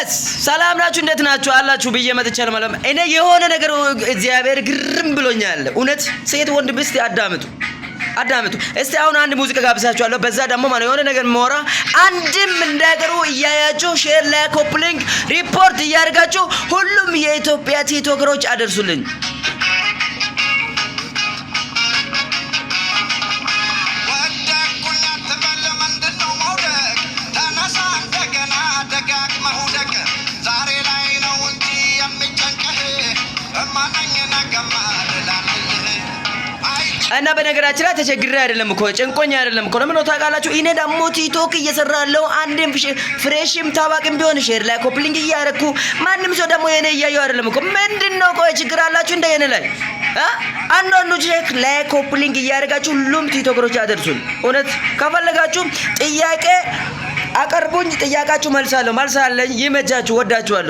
Yes፣ ሰላም ናችሁ? እንዴት ናችሁ? አላችሁ ብዬ መጥቻለሁ ማለት ነው። እኔ የሆነ ነገር እግዚአብሔር ግርም ብሎኛል። እውነት ሴት ወንድ እስቲ አዳምጡ አዳምጡ እስቲ። አሁን አንድ ሙዚቃ ጋብዛችኋለሁ። በዛ ደግሞ ማለት የሆነ ነገር ሞራ አንድም እንዳይቀሩ እያያችሁ share፣ like፣ copy link፣ report እያደርጋችሁ ሁሉም የኢትዮጵያ ቲክቶከሮች አደርሱልኝ። ወደቅኩኝ አትበል፣ ምንድነው መውደቅ? ተነሳ እንደገና ደጋግመህ ውደቅ። ዛሬ ላይ ነው እንጂ የሚጨንቅህ እማነኝ ነገማ ልላልልህ አይ እና በነገራችን ላይ ተቸግሬ አይደለም እኮ፣ ጨንቆኝ አይደለም እኮ። ለምን ነው ታውቃላችሁ? እኔ ደግሞ ቲክቶክ እየሰራ ያለው አንድም fresh ም ታዋቂም ቢሆን share፣ like፣ copy link እያደረኩ ማንም ሰው ደግሞ የኔ እያየው አይደለም እኮ። ምንድን ነው ቆይ ችግር አላችሁ እንደ የኔ ላይ እ? አንዳንዱ share፣ like፣ copy link እያደረጋችሁ ሁሉም ቲክቶከሮች አደርሱን። እውነት ከፈለጋችሁ ጥያቄ አቀርቡኝ፣ ጥያቄያችሁ መልሳለሁ። መልሳለኝ። ይመቻችሁ። ወዳችኋለሁ።